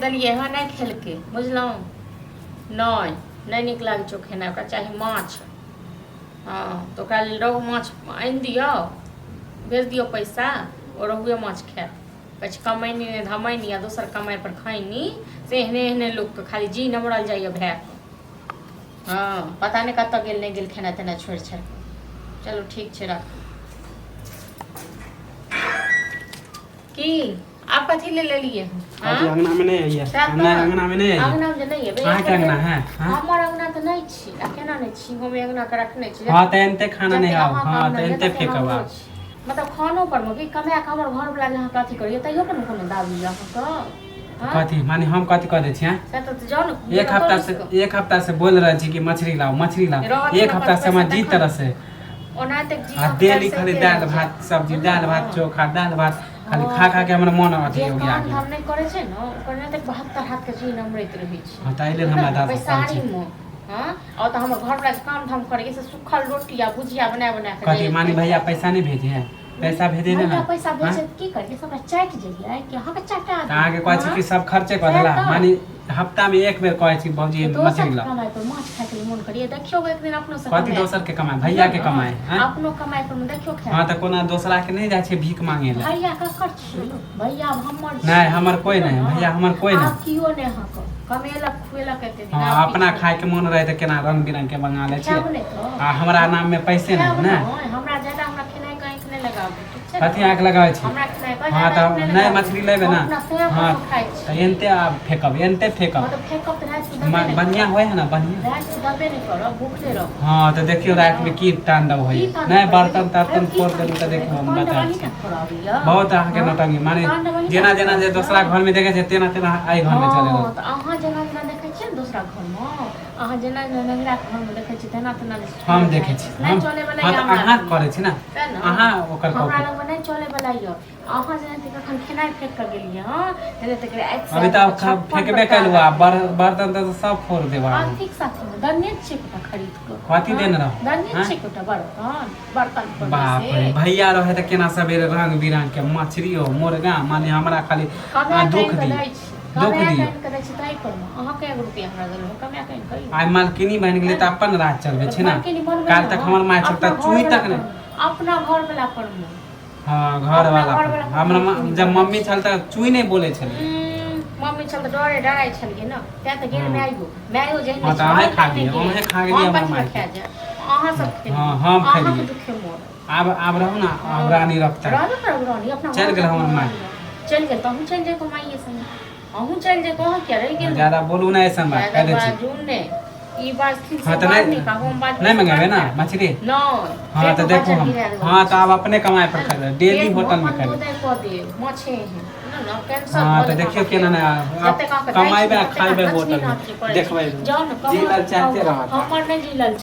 देलियै हँ, नहि खेलकै, बुझलहुँ? नहि, नहि नीक लागै छै ओ खेनाइ, ओकरा चाही माछ। हँ, तऽ ओकरा लेल रोहु माछ आनि दियौ, भेज दियौ पैसा, ओ रोहुए माछ खायत। कहै छै कमैनी नहि धमैनी आ दोसर कमाइ पर खैनी, से एहने एहने लोकके खाली जी नमरल जाइए भायके। हँ, पता नहि कतऽ गेल नहि गेल, खेनाइ तेनाइ छोड़ि छाड़ि कऽ। चलू ठीक छै, राखू। की आब कथी ले लेलियै? कथी अंगना में नहीं है? सएह तऽ। नहीं, अंगना में नहीं है। अंगना में जे नहि एबै। अहाँके अंगना है? हाँ? हमर अंगना तऽ नहि छी आ केना नहि छी, हम अंगना के रखने छी। हाँ, तऽ एनते खाना नहीं जते आब। अहाँके हाँ, अंगना तऽ यऽ, एनते तते फेकब हमरो आब। छी। मतलब खानो पर मे की कमाए कऽ हमर घर वाला जे अहाँके अथी करैया, तैयो पर ने कोनो दाबी यऽ अहाँके? हाँ? कथी माने हम कथी कह दै छी? हाँ? से तऽ जाउ ने। एक हफ्ता से, एक हफ्ता से बोल रहल छी कि मछली लाओ, मछली लाओ। रहत एक ने हफ्ता से हमरा पैसा जी तखन। तरह से ओना तक जी आ डेली खाली दालि भात सब्जी, दालि भात चोखा, दालि भात खाली खा खा के हमर मन अथी जे हो गया। काम धाम नहि करै छै ने, ओकर नहि तऽ 72 हाथ के जी नमरैत रहै छै। हाँ, ताहि लेल हमरा दादा कहै बैसारी छै। मे हाँ, और तऽ हमर घर वाला जे काम धाम करै से सुखल रोटी आ भुजिया बना बना के कथी दैत माने रहै। भैया पैसा नहीं भेजे है? पैसा भेजे ने। भैया पैसा हाँ? भेजे की करियै? सबटा चाटि जइयै कि अहाँके चाटा? तऽ अहाँके कहै छी कि सब खर्चे कऽ देला। सएह तऽ। माने हफ्ता में एक बेर कहै छी भौजी दोसर मछली लाओ। कमाइ पर माछ खाय के मोन करियै, देखियौ एक दिन अपनो से कथी कमाय। दोसर के कमाए, भैया के कमाए? हाँ? अपनो कमाइ पर देखियौ खाय। हाँ, तऽ कोना दोसरा के नहीं जाइ छै भीख मांगे लए। भैया ककर छी? भैया आब हमर छी। नहीं, हमर कोई नहीं, भैया हमर कोई नहीं। आब कियो नहि अहाँके कमेलक खुएलक एते दिन। हाँ, आब अपना किछु खाय के मोन रहे तऽ केना रंग बिरंग के मंगा लै छियै। खायब नहि तऽ। आ हमरा नाम में पैसे खायब नहीं ने। नहि, हमरा ज्यादा हमरा खेनाइ के आँखि नहि लगाबू, ठीक छै? कथी आँख लगाबै छी? हमरा खेनाइ पर हाँ, ज्यादा तऽ आँखि नहि लगाबू। मछली लेबै हम ना। अपना स्वयं हाँ, पर खाइ छी। तऽ एनते आब फेकब, एनते हाँ, फेकब। तऽ फेकब तऽ राति के दबे नहि बढ़िया करब। होइ है ना, बढ़िया। राति के दबे नहि करब, भूखले रहब। हाँ, तऽ देखियौ राति में की तांडव की होइए। तांडव नहि करबै? बर्तन तर्तन की फोड़ तांडव देलहुँ तऽ करबै? देखियौ हम तांडव बता अहीं छी। ने फोड़ाबैया। बहुत अहाँके हाँ? नौटंकी माने तांडव अहीं ने जेना जेना जे फोड़ाबैया। दोसरा घर में देखै छै तेना तेना एहि घर में चले। हँ, तऽ अहाँ जेना जेना देखै छियै ने दोसरा घरमे, अहाँ जेना जेना नैहराके घरमे देखै छियै तेना तेना हम देखै छी। नहि हम चलै वला हाँ, यऽ तऽ हमरा अहाँ लगमे। करै छी ने। तेँ ने। अहाँ ओकर हमरा कॉपी लगमे नहि चलै वला यऽ। अहाँ जेना कखन खेनाइ फेक कऽ गेलियै हँ, तेना तक राति अभी तऽ फेकबे केलहुँ आ बर्तन तऽ सब फोड़ देब अहाँ। आर्थिक साथी दने छियै गोटा खरीद कऽ। कथी देने रहौ? दने हाँ? छियै गोटा बर्तन, बर्तन फोड़बै बाप से। रे, भैया रहे तऽ केना सवेरे रंग बिरंग के मछली हो मुर्गा, माने हमरा खाली कमाए दुख कऽ आनि कऽ दी दै छी, दुख कमाए दी। कऽ आनि कऽ दै छी, ताहि पर मे अहाँ कए गो रुपया हमरा देलहुँ? कमाए कऽ आनि कऽ आइ मालकिनी बनि गेलै तऽ अपन राज चलबै छै ने। मालकिनी बनबै काल ने, तक हमर माय छल अपना तऽ चुई घरवला तक नहि। पर, अपना घरवला पर मे। हाँ, घर अपना वाला घरवला पर। पर हमरा मालकिनी जब बनबै मम्मी छै। छल तऽ चुई नहि बोलै छलै। मम्मी छल तऽ डरे डराइ छलियै ने, तैं तऽ गेल मायो, मायो जेहने हाँ, तऽ छल, अहें खा तेहने गेलियै, गेल। अहें खा गेलियै हम हमर कथी लए मायके। खा जायब? अहाँ सब खेलियै। हाँ, हम अहाँके खेलियै। दुखे मोर। आब आब रहू ने, आब रानी रखता। रहबे करब रानी अपना चलि घर गेल हमर अपना माय। रानी। चलि गेल तऽ अहूँ चलि जाइतो माइये संगे, अहूँ चलि जाइतो, अहाँ किया रहि गेलहुँ? ज्यादा बोलू ने ऐसन बात, कह ज्यादा दै छी। बाजू ने ई बाजथिन से हाँ, तऽ बात नहि नहि कहू, हम बाजबै नहि से मंगेबै बात ना हैत। मछली? नहि। हाँ, तऽ पेटमे देखू बच्चा हम गिरा देबै। हाँ, तऽ आब अपने कमाइ पर खेबै, डेली पेटमे होटल मे अपन खेबै। दूधे कऽ देब माछे एहन ने ने कैंसर हाँ, भऽ तऽ जायत देखियौ अहाँके। केना ने आब जतेक अहाँके दै छी कमाइबे आ ततेक खाइबे अहाँ होटल दक्षिणा मे करै छी। देखबै। जाउ ने जी कमाउ ललचाइते खाउ। रहत। हमर नहि जी ललचाइत।